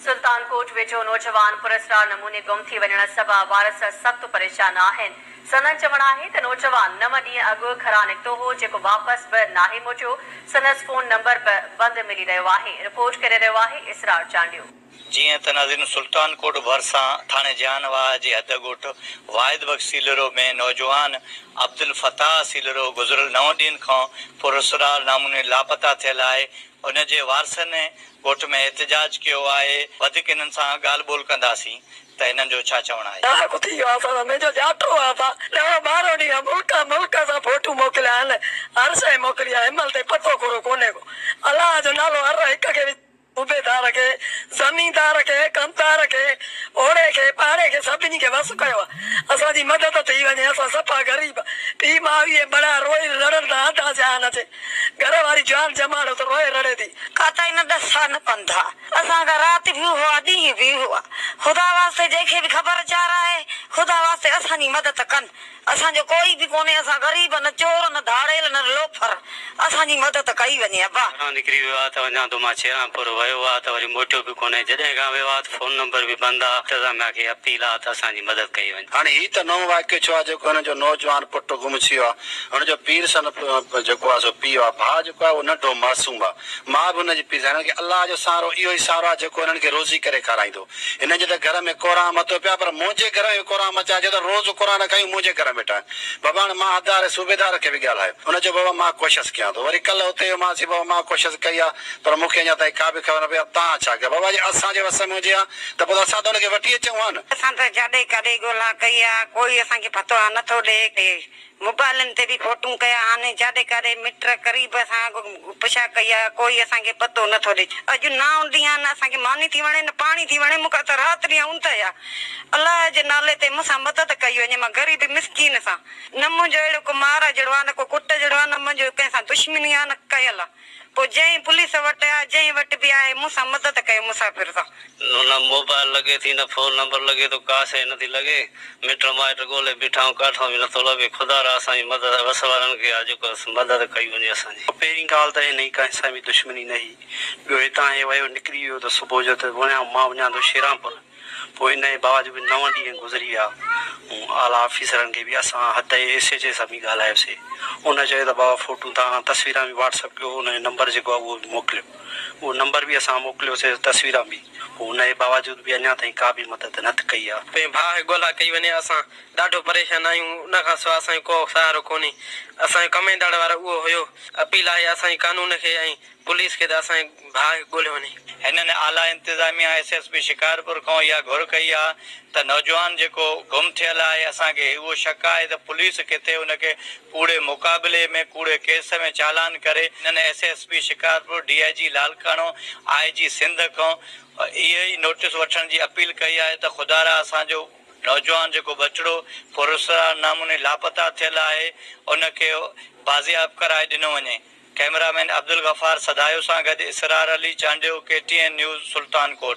سلطان ڪوٽ ويجهو نوجوان پراسرار نموني گم ٿي وڃڻ سبب وارث سخت پريشان آهن. سندن چوڻ آهي ته نوجوان نو ڏينهن اڳ گهران نڪتو هو جيڪو واپس به ناهي موٽيو، سندس فون نمبر به بند ملي رهيو آهي، رپورٽ ڪري رهيو آهي اسرار چانڊيو. جيئن ته ناظرين سلطان ڪوٽ ڀرسان ٿاڻي جهان واهه جي حد ڳوٺ واحد بخش سيلرو ۾ نوجوان عبدالفتاح سيلرو گذريل نو ڏينهن کان پراسرار نموني لاپتا ٿيل آهي ان جي وارثن ڳوٺ ۾ احتجاج ڪيو آهي، وڌيڪ هنن سان ڳالهه ٻولهه ڪنداسين ته هنن جو ڇا چوڻ آهي. ڏاهڪ ٿي ويو آ اسان سان منهنجو ڄاٽو آ ابا ڏهه ٻارهن ڏينهن ملڪ ملڪ اسان فوٽو موڪليا آهن هر شئي موڪلي آ هن مهل تائين پتو ڪورو ڪونهي ڪو الله جو نالو هر هڪ کي صوبيدار کي زميندار کي ڪمدار کي اوڙي کي پاڙي کي سڀني کي وس ڪيو آ اسان جي مدد ٿي وڃي اسان صفا غريب پي ماء اهي بڙا روئي رڙن ٿا اڌا جهان اچي گهر واري جوان جماڻو ته روئي رڙي ٿي. ڪاتائي نه ڏسا نه پنڌا. اسان کان رات به اهو آ ڏينهن به اهو آ. خدا واسطي جنهن کي به خبر چار آهي خدا واسطي اسان جي مدد ڪن. اسان جو ڪوئي به ڪونهي اسان غريب نه چور نه ڌاڙيل نه لوفر اسان جي مدد ڪئي وڃي ابا. گهران نڪري ويو آ ته وڃان ٿو مان چيرانپور ويو آ ته وري موٽيو به ڪونهي جڏهن کان ويو آ ته فون نمبر به بند آ انتظاميا کي اپيل آ ته اسان جي مدد ڪئي وڃي. هاڻي هي ته نئون واقعو ڇو آ جيڪو هن جو نوجوان پٽ گم ٿي ويو آ. هن جو پير سن جيڪو آ سو پيء آ. ڀاء جيڪو آ اهو ننڍو معصوم آ. ماء به هن جي پير سان. هنن کي الله جو سهارو اهو ئي سهارو آ جيڪو هنن کي روزي ڪري کارائيندو. هنن جي ته گهر ۾ ڪوران متو پيا پر منهنجي گهر ۾ به ڪوران مچايا ڇو ته روز قرآن کيون منهنجي گهر ۾ ويٺا آهن. بابا هاڻي مان حد واري صوبيدار کي به ڳالهايو. هن چيو بابا مان ڪوشس ڪيان ٿو. وري ڪلهه اتي ويو مانس بابا مان ڪوشس ڪئي آ پر مون کي اڃا تائين ڪا به خبر نه پئي آ تان ڇا ڪيو. بابا جي اسان جي وس ۾ هجي ها ته پوء ته اسان ته هن کي وٺي اچون ها نه. اسان ته جاڏي ڪاڏي ڳولا ڪئي آ ڪوئي اسان کي پتو نه ٿو ڏئي. موبائلن تي به فوٽون ڪيا آهن، جاڏي ڪاڏي مٽ قريب اسان پڇا ڪئي آهي، ڪوئي اسان کي پتو نه ٿو ڏئي. اڄ نائون ڏينهن آهي نه اسان کي ماني ٿي وڻي نه پاڻي ٿي وڻي، مون کان ته رات ڏينهن اوندهه آهي. الله جي نالي تي مون سان مدد ڪئي وڃي، مان غريب مسڪين سان، نه منهنجو اهڙو ڪو مار جهڙو آهي نه ڪو ڪٽ جهڙو آهي، نه منهنجو ڪنهن سان دشمني آهي نه ڪيل آهي. پوء جنهن پوليس وٽ آ جنهن وٽ به آهي مون سان مدد ڪيو مسافر سان. نه موبائل لڳي ٿي نه فون نمبر لڳي ٿو ڪا شيء نٿي لڳي مٽ مائٽ ڳولي بيٺا آهيون ڪاٺون به نٿو لڀي خدا را اسان جي مدد وس وارن کي آ جيڪو مدد ڪئي وڃي اسان جي. پهرين ڳالهه ته هن جي ڪنهن سان به دشمني نه هئي ٻيو هتان هي ويو نڪري ويو ته صبح جو ته وڃان مان وڃان ٿو شيرانپور پوء ان جي باوجود به نو ڏينهن گذري ويا. مون اعليٰ آفيسرن کي به اسان حد جي ايس ايڇ اي سان به ڳالهايوسي. ان چيو ته بابا فوٽو تان تصويران به واٽس اپ ڪيو ان جو نمبر جيڪو آهي اهو به موڪليو. اهو نمبر به اسان موڪليوسي تصويران به. پوء ان جي باوجود به اڃا تائين ڪا به مدد نه ڪئي آهي. پنهنجي ڀاء کي ڳولا ڪئي وڃي اسان ڏاڍو پريشان آهيون ان کان سواء اسان جو ڪو سهارو ڪونهي اسان جو ڪمائيندڙ وارو اهو هيو اپيل آهي اسان جي قانون کي ۽ پوليس کي ته اسان جي ڀاء کي ڳوليو وڃي. هنن اعليٰ انتظاميا ايس ايس پي شڪارپور کان اها گهر ڪئي آ ته نوجوان جيڪو گم ٿيل آهي اسان کي اهو شڪ آهي ته پوليس ڪٿي ان کي ڪوڙي مقابلي ۾ ڪوڙي ڪيس ۾ چالان ڪري هنن S S P Shikarpur D I G Larkana I G Sindh کان اهي ئي نوٽيس وٺڻ جي اپيل ڪئي آهي ته خدارا اسان جو نوجوان جيڪو ٻچڙو پراسرار نموني لاپتا ٿيل آهي ان کي بازياب ڪرائي ڏنو وڃي. ڪئميرا مين عبدالغفار سڌايو سان گڏ Israr Ali Chandio, K T N news, Sultan Kot.